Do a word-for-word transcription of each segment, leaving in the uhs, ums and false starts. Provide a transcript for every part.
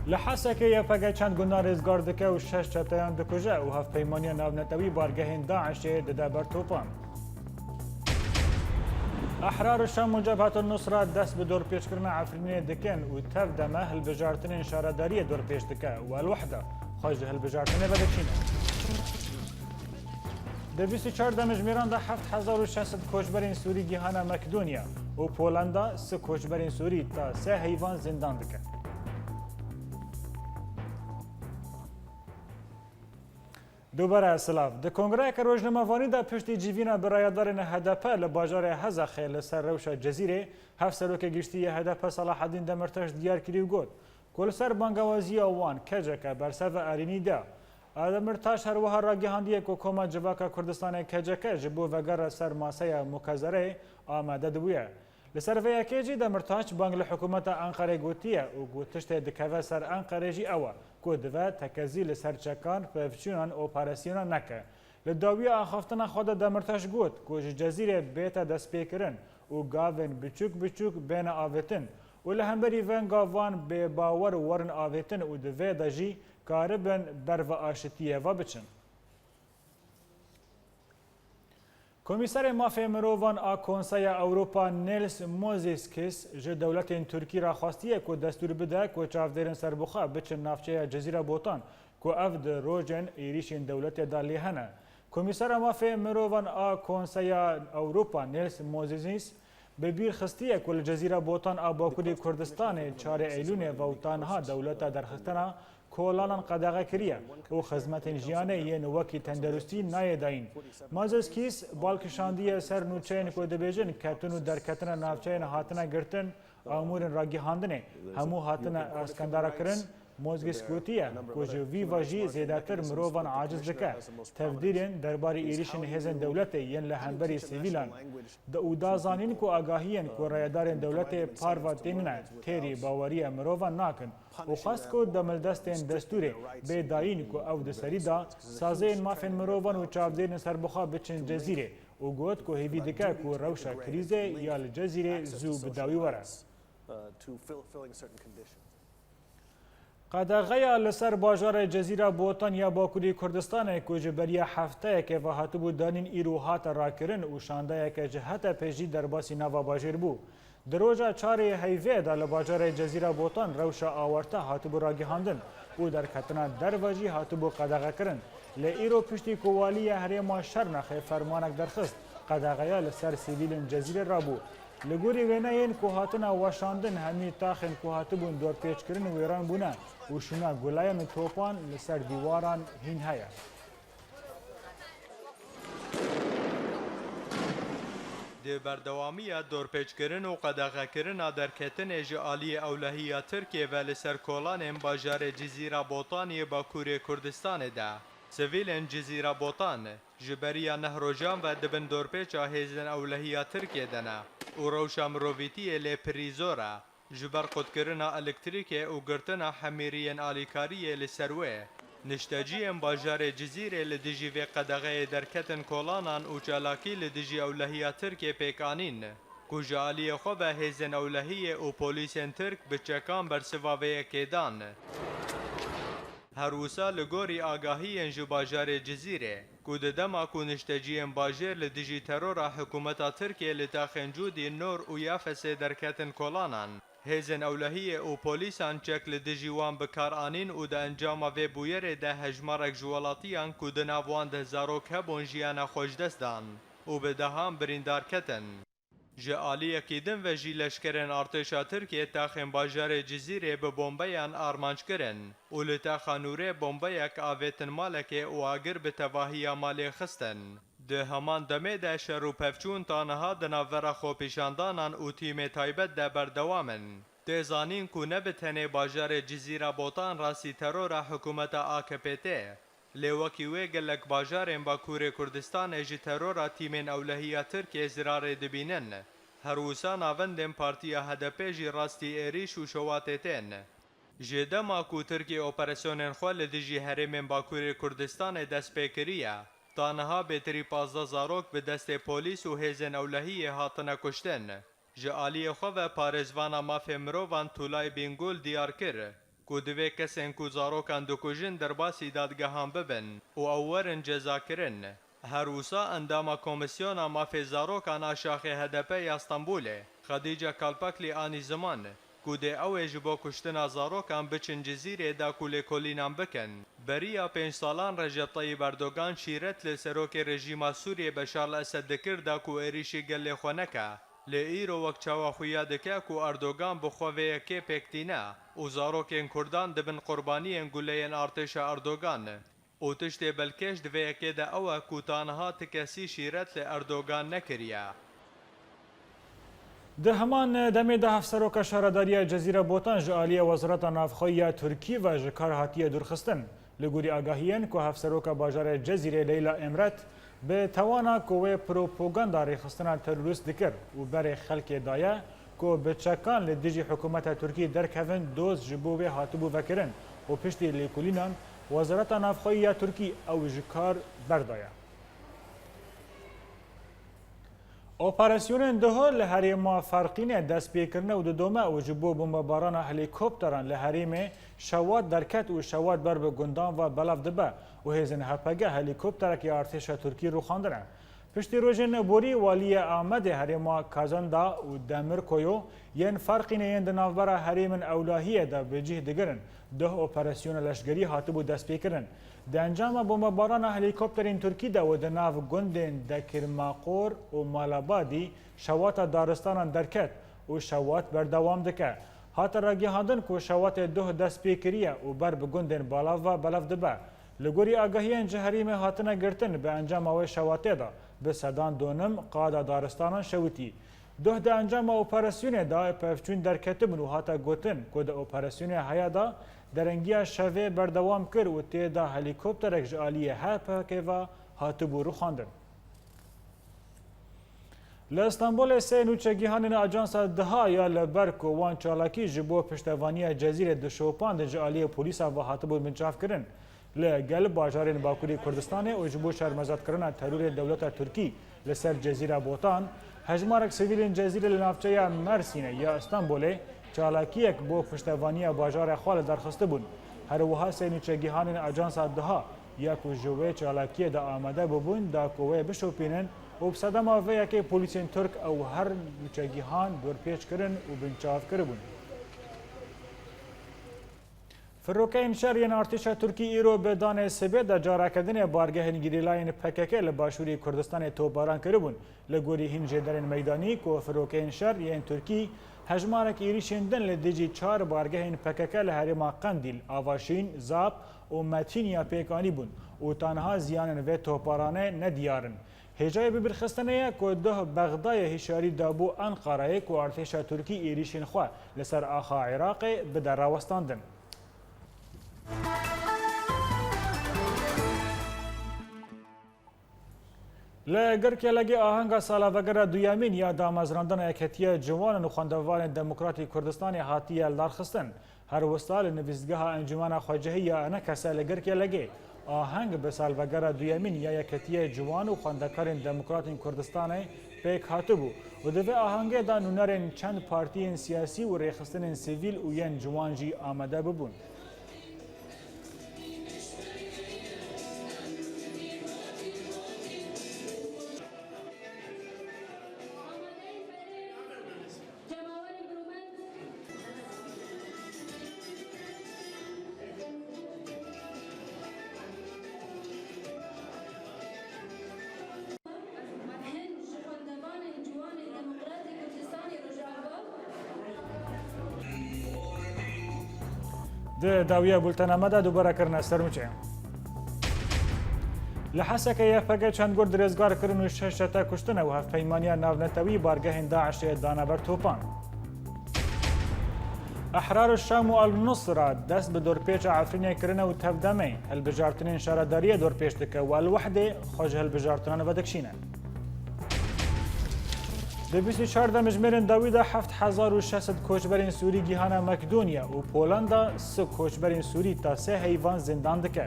Li Hesekê Y P G çend gundan rêzgar dike û şeş çeteyan dikuje û hevpeymaniya navnetewî bargehên DAIŞ'ê dide ber topan. Ehrar Şam û Cebhetul Nusra dest bi dorpêçkirina Efrînê dikin û tev de me hilbijartinên şaredariyê dorpêç dike û El Wehda xwe ji hilbijartinê vedikişîne. Di bîst û çar demjimêran de heft hezar û şeş sed koçberên Sûrî gihane Makedonya û Polenda sih koçberên Sûrî ta sê heyvan zîndan dike. Dubare silav. Di kongreyeke rojnamevanî de piştî civîna bi rayedarên H D P li bajarê Hezaxê li ser rewşa Cezîrê, Hevserokê Giştî yê H D P Selahedîn Demirtaş diyar kirî û got ku li ser bangewaziya wan K C K bersiva erênî da. Demirtaş her wiha ragihandiye ku Koma Civaka Kurdistanê K C K ji bo vegera ser maseya mukezereyê amade dibûye. Li ser vê yekê jî Demirtaş bang li hikûmeta Enqerê gotiye û ku tiştê dikeve ser Enqerê jî ew e ku divê tekezî li ser çekan, pevçûnan û operasyonan neke. Li dawiya axaftina xwe de Demirtaş got ku ji Cezîrê bête destpêkirin û gavên biçûk biçûk bêne avêtin û li hemberî venga van bêbawer werin avêtin û di vê de jî karibin ber ve aşitiyê ve biçin. Komîserê Mafê Mirovan a Konseya Ewropa Nils Mozeskis ji dewletên Tirkî re xwestiye ku destûr bide ku çavdêrên serbixwe biçin navçeya Cezîra Botan ku ev di rojên êrîşên dewletê de lê hene. Komîsera Mafê Mirovan a Konseya Ewropa Nils Mozeskis bi bîr xistiye ku li Cezîra Botan a Bakurê Kurdistanê çarê Eylûnê ve û ta niha dewleta derxistina kolanan qedexe kiriye û xizmetên jiyanê yên wekî tenderustî nayê dayîn. Mazeskîs bal kişandiye ser nûçeyên ku dibêjin ketin û derketina navçeyên hatine girtin, amûrên ragihandinê hemû hatine askendara kirin. Mozgis gotiye ku ji vî ve jî zêdetir mirovan aciz dike tevdîrên derbarê êrîşên hêzên dewletê yên li hemberî sivîlan de û da zanîn ku agahiyên ku rayedarên dewletê parva tênine têrî baweriya mirovan nakin û xwest ku demildestên destûrê bê dayîn ku ew di serî de saziyên mafên mirovan û çavdêrên serbixwe biçin Cezîrê û got ku hêvî dike ku rewşa krîzê ya li Cezîrê zû bi dawî were. Qedexeya li ser bajarê Cezîra Botan ya Bakurê Kurdistanê ku ji beriya hefteyekê ve hatibû danîn îro hate rakirin û şandeyeke ji H D P jî derbasî nava bajêr bû. Di roja çarê heyvê de li bajarê Cezîra Botan rewşa awarte hatibû ragihandin û derketina derve jî hatibû qedexekirin. Lê îro piştî ku Waliya Herêma Şirnexê fermanek derxist, qedexeya li ser sivîlên Cezîrê rabû. Li gorî wêneyên ku hatine weşandin, hemî taxên ku hatibûn dorpêçkirin wêran bûne û şûna guleyan û topan li ser dîwaran hîn heye. Di berdewamiya dorpêçkirin û qedexekirina derketinê ji aliyê ewlehiya Tirkiyê ve li ser kolanên bajarê Cizîra Botanê yê Bakurê Kurdistanê de, sivîlên Cizîra Botan ji beriya neh rojan ve di bin dorpêça hêzên ewlehiya Tirkiyê de ne û rewşa mirovîtiyê lê pirî zor e. Ji ber qutkirina elektrîkê û girtina hemîriyên alîkariyê li ser wê, nişteciyên bajarê Cizîrê li dijî vê qedexeyê derketin kolanan û çalakî li dijî ewlehiya Tirkê pêk anîn, ku ji aliyê xwe ve hêzên ewlehiyê û polîsên Tirk bi çekan bersiva vê yekê dan. Her wisa li gorî agahiyên ji bajarê Cizîrê, ku di dema ku nişteciyên bajêr li dijî terora hikûmeta Tirkiyê li taxên Cûdî, Nor û Yafesê derketin kolanan, hêzên ewlehiyê û polîsan çek li dijî wan bi kar anîn û di encama vê bûyerê de hejmarek ji welatiyan ku di nav wan de zarok hebûn jiyana xwe ji dest dan û bi dehan birîndar ketin. Ji aliyekî din ve jî leşkerên artêşa Tirkiyê taxên bajarê Cizîrê bi bombeyan armanc kirin û li taxa Nûrê bombeyek avêtin malekê û agir bi tevahiya malê xistin. Di heman demê de şer û pevçûn ta niha di navbera xwepêşandanan û tîmê taybet de berdewam in. Tê zanîn ku ne bi tenê bajarê Cizîra Botan rastî terora hikûmeta A K P tê, lê wekî wê gelek bajarên Bakurê Kurdistanê ji terora tîmên ewlehiya Tirkiyê zirarê dibînin. Her wisa navendên partiya H D P jî rastî êrîş û şewatê tên. Ji dema ku Tirkiye operasyonên xwe li dijî herêmên Bakurê Kurdistanê dest pê kiriye, ta niha bêtirî pazdeh zarok bi destê polîs û hêzên ewlehiyê hatine kuştin. Ji aliyê xwe ve parêzvana mafê mirovan Tulay Bingul diyar kir, ku divê kesên ku zarokan dikujin derbasî dadgehan bibin û ew werin cezakirin. Her wisa endama Komîsyona Mafê Zarokan a Şaxê H D P ya Stenbolê, Xedîce Kalpaklî anî ziman ku dê ew ê ji bo kuştina zarokan biçin Cizîrê da ku lêkolînan bikin. Beriya pênc salan Recep Tayyip Erdogan şîret li serokê rejîma Sûriyê Beşar el-Esed dikir da ku êrîşî gelê xwe neke. Lê îro wek çawa xuya dike ku Erdogan bi xwe vê yekê pêk tîne û zarokên Kurdan dibin qurbaniyên guleyên artêşa Erdogan. Û tiştê belkêş di vê yekê de ew e ku ta niha ti kesî şîret li Erdogan nekiriye. Di heman demê de Hevseroka Şaredariya Cezîre Botan ji aliyê Wezareta Navxwe ya Tirkî ve ji kar hatiye dûrxistin. Li gorî agahiyên ku Hevseroka Bajarê Cezîrê Leyla Emret bi tewana ku wê propaganda rêxistina terorîst dikir û berê xelkê daye, ku bi çekan li dijî hikûmeta Tirkî derkevin, doz ji bo wê hatibû vekirin û piştî lêkolînan Wezareta Navxweyî ya Tirkî ew ji kar berdaye. Operasyonên duh li herêma Ferqînê dest pê kirine û didome û ji bo bombebarana helîkopteran li herêmê Şewat derket û Şewat ber bi gundan ve belav dibe û hêzên H P G helîkopterekî artêşa Tirkî rûxandine. Piştî rojên borî, waliyê Amedê herêma Kazanda û Demirkoyo yên Ferqînê yên di navbera herêmên ewlahiyê de bi cih digirin, duh operasyona leşgerî hatibû destpêkirin. Di encama bombebarana helîkopterên Tirkî de û di nav gundên Dekirmaqor û Malabadî şewata daristanan derket û şewat berdewam dike. Hate ragihandin ku şewatê duh dest pê kiriye û ber bi gundên balav ve belav dibe. Li gorî agahiyên ji herêmê hatine girtin, bi encama wê şewatê de bi sedan donim qada daristanan şewitî. Duh di encama operasyonê de pevçûn derketibûn û hate gotin ku di operasyonê heya de derengiya şevê berdewam kir û tê de helîkopterek ji aliyê H P G ve hatibû rûxandin. Li Stenbolê sê nûçegihanên Ajansa Diha ya li ber ku wan çalakî ji bo piştevaniya Cezîrê dişopandin ji aliyê polîsan ve hatibûn binçavkirin. Li gel bajarên Bakurê Kurdistanê û ji bo şermezarkirina terorê dewleta Tirkî li ser Cezîra Botan, hejmarek sivîlên Cezîrê li navçeya Mersînê ya Stenbolê çalakiyek bo piştevaniya bajarê xwe li dar xistibûn. Her wiha sê nûçegihanên Ajansa Diha ya ku ji wê çalakiyê de amade bûbûn, da ku wê bişopînin û bi sedema vê yekê polîsên Tirk ew her nûçegihan dorpêç kirin û binçav kiribûn. Firokeyên şer yên artêşa Tirkî îro bi danê sibê de careke din ê bargehên gerîlayên P K K li başûrê Kurdistanê topbaran kiribûn. Li gorî hîn jêderên meydanî ku firokeyên şer yên Tirkî hejmarek êrîşên din li dijî çar bargehên P K K li herêma Qendîl, Avaşîn, Zap û Metîn ya pêk anîbûn û ta niha ziyanên vê topbaranê nediyar in. Hêjayê bibîrxistinê ye ku duh Bexdayê hişyarî dabû Enqerayê ku artêşa Tirkî êrîşên xwe li ser axa Iraqê bide rawestandin. Li Girkê Legê ahenga salavegera duyemîn ya damezrandina Yeketiya Ciwanan û Xwendevanên Demokratîk Kurdistanê hatiye lidarxistin. Her wisa li nivîsgeha Encûmena Xwecihî ya Enekese li Girkê Legê aheng bi salvegera duyemîn ya Yeketiya Ciwan û Xwendekarên Demokratên Kurdistanê pêk hatibû û di vê ahengê de nûnerên çend partiyên siyasî û rêxistinên sivîl û yên ciwan jî amade bibûn. Hin ji xwendevanên ciwanên Demokratîk Kurdistanê Rojava. Di dawiya bultena me de dubare kirine sermûçe. Li Hesekê Y P G çend gur dirêzgar kirin û şeş çete kuştine û hevpeymaniya navnetewî bargehên DAIŞê dane ber topan. Ehrar Şam û El-Nusra dest bi dorpêça Efrînê kirine û tevdemê hilbijartinên şaredariyê dorpêç dike û El-Wehdê xwe ji hilbijartinan vedikişîne. Di bîst û çar demjimêrên dawî de heft hezar û şeş sed koçberên Sûrî gihane Makedonya û Polanda sih koçberên Sûrî ta sê heyvan zîndan dike.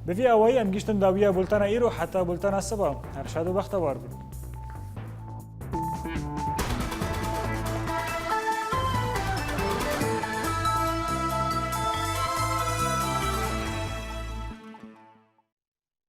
Bi vî awayî em gihîştin dawiya bultena îro, heta bultena siba. Her şad û bextewar bin.